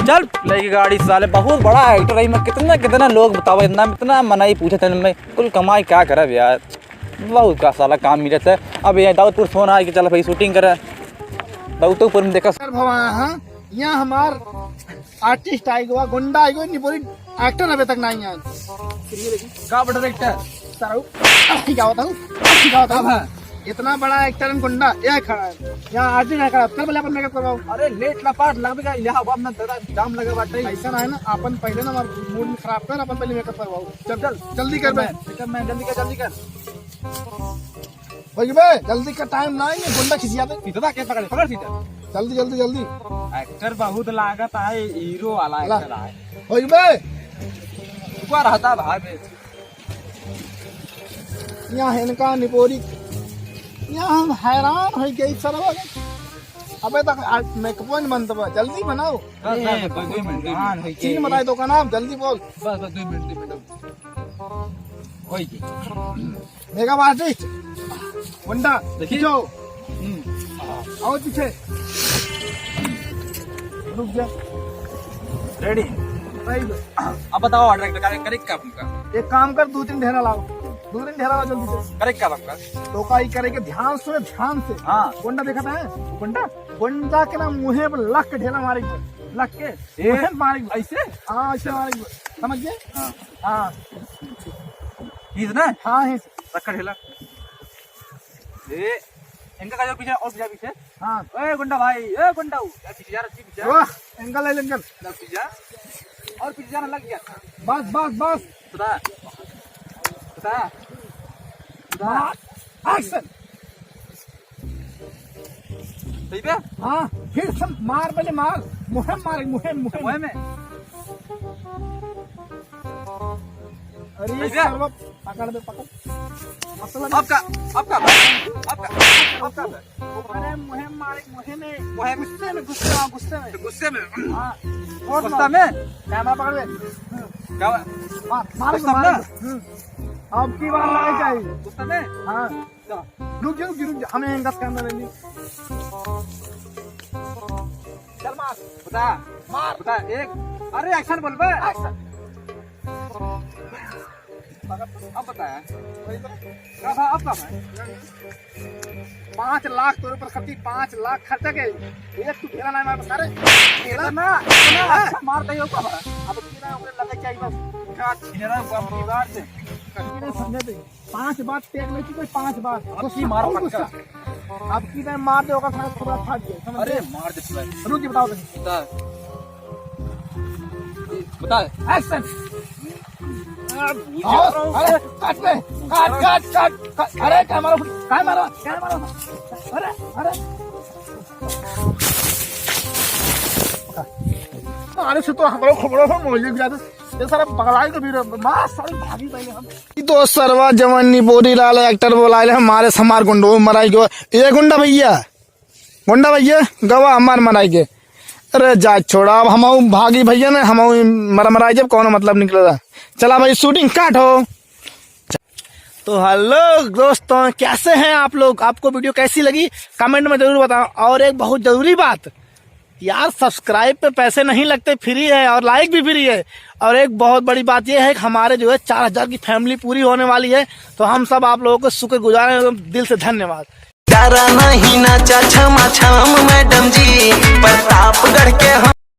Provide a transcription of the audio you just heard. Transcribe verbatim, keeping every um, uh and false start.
चल, लेके गाड़ी साले, बहुत बड़ा एक्टर है। मैं कितना, कितना लोग बतावा, इतना, इतना मनई पूछे थे मैं, कुल कमाई क्या करब यार, बहुत का साला काम मिलत है। अब ये दाऊदपुर फोन आए कि चल भाई शूटिंग करे, दाऊदपुर में देखा। सर भवा, हाँ, यहाँ हमार आर्टिस्ट आइगो, गुंडा आइगो, निपोरी एक्टर अबे तक नहीं आए। का बा डायरेक्टर? सर, क्या बताऊँ? क्या बताऊँ? हाँ। इतना बड़ा एक्टर एंड गुंडा यहाँ खड़ा है, यहाँ आर्टिस्ट नहीं खड़ा। चल पहले अपन मेकअप करवाओ। अरे लेट लपाट लगबे का, यहाँ बाप ना दादा जाम लगे बाटे। ऐसा ना है ना, अपन पहले ना हमार मूड में खराब कर, अपन पहले मेकअप करवाओ। चल चल। जल्दी कर बे। मेकअप में जल्दी कर, जल्दी कर। भाई बे, जल्दी का टाइम ना है, ये गुंडा खिसिया दे। सीधा के पकड़े, पकड़ सीधा। जल्दी जल्दी जल्दी। एक्टर बहुत लागत है, हीरो वाला ला। एक्टर है। भाई बे। रुका रहता भाई बे। यहाँ इनका निपोरी, यहाँ हम हैरान हो गए सरवा। अबे तक आज मेकअप नहीं बनता बा, जल्दी बनाओ। बस, बस, बस, दो मिनट, दो मिनट। सीन बताए दो का नाम, जल्दी बोल। बस, बस, दो मिनट, दो मिनट। वही की। मेकअप आर्टिस्ट, गुंडा, देखिए। खींचो। हम्म। और पीछे। रुक जा। रेडी। सही है। अब बताओ, डायरेक्टर, करे, करे क्या तुमका? एक काम कर, दो तीन ढेला लाओ। दो तीन ढेला लाओ जल्दी से। करे क्या तुमका? तो का ही करे के, ध्यान से, ध्यान से। हाँ। गुंडा देखा था? गुंडा? गुंडा के ना मुँहे पर लक के ढेला मारे के। लक के? ए, मुँहे पर मारे के। ऐसे? हाँ, ऐसे मारे के। समझ गए? हाँ। हाँ। हीज ना? हाँ, हीज। लक का ढेला। ए, इनका का जो पीछे, और पीछे, पीछे। हाँ। ए, गुंडा भाई, ए, गुंडा, यार, पीछे जा, पीछे जा। वाह, एंगल है, एंगल। ना, पीछे जा। और पीछे जाना लग गया। बस, बस, बस। बता। बता। बता। मार, एक्शन। सही पे? हाँ, फिर से मार, पहले मार। मुँहे मार, मुँहे, मुँहे। मुँहे में? अरे, कैसे? सरवा, पकड़ बे, पकड़। मतलब आपका, आपका, आपका, आपका। अरे, मुँहे मारे, मुँहे में। मुँहे में। गुस्से में, गुस्से में, हाँ, गुस्से में। तो गुस्से में? हाँ। और गुस्सा मार। में? कैमरा पकड़ बे। हम्म। क्या बा-, मार, मार, गुस्सा मार। में? हम्म। अब की बार लगे चाहिए। गुस्सा में? हाँ। चलो। रुक जा, रुक जा, रुक जा। हमें एंगस कैमरा लेनी। चल मार। बता। मार। बता, एक। अरे, एक्शन बोल बे। एक्शन। अब बताया। का था, अब का था? पाँच लाख तोरे पर खर्ची, पाँच लाख खर्चा के। एक तू ढेला ना मार, सारे। ढेला ना, ढेला। अच्छा, मार दे, का था? अब की ना, ओकरे लगे चाहिए बस। का ढेला, अब की बार से। कभी ना समझे थे। पाँच बार टेक ले चुके, पाँच बार। अब की मारो गुस्सा, पक्का। गुस्सा। अब की नहीं मार दे, ओकर साथ थोड़ा फाट गया, समझ अरे, गए? मार दे पूरा। रुक के बताओ तनी। बता। बता। एक्शन। अब और, अरे, काट ले। काट, काट, काट, काट। अरे, क्या मारो? क्या मारो? क्या मारो? अरे, अरे। अरे से तो हमरो खबरो हो मोहल्ले गया था। ये सारा पगलाई के भी रे, मार सारे भागी पहले हम। ई तो सरवा जवन निपोरी लाल एक्टर बोलाइल है, मारे से हमार गुंडो मराई गयो। ए गुंडा भैया, गुंडा भैया, गवा हमार मराई के। अरे जा छोड़ा, अब हमऊ भागी भैया ने, हमऊ मर मराई जब कौनो मतलब निकलेला। चला भाई, शूटिंग काट हो। तो हेलो दोस्तों, कैसे हैं आप लोग? आपको वीडियो कैसी लगी, कमेंट में जरूर बताओ। और एक बहुत जरूरी बात, यार, सब्सक्राइब पे पैसे नहीं लगते, फ्री है, और लाइक भी फ्री है। और एक बहुत बड़ी बात यह है कि हमारे जो है चार हज़ार की फैमिली पूरी होने वाली है, तो हम सब आप लोगों को शुक्रगुजार हैं, दिल से धन्यवाद। डरा नहीं, नाचा छमा छम मैडम जी।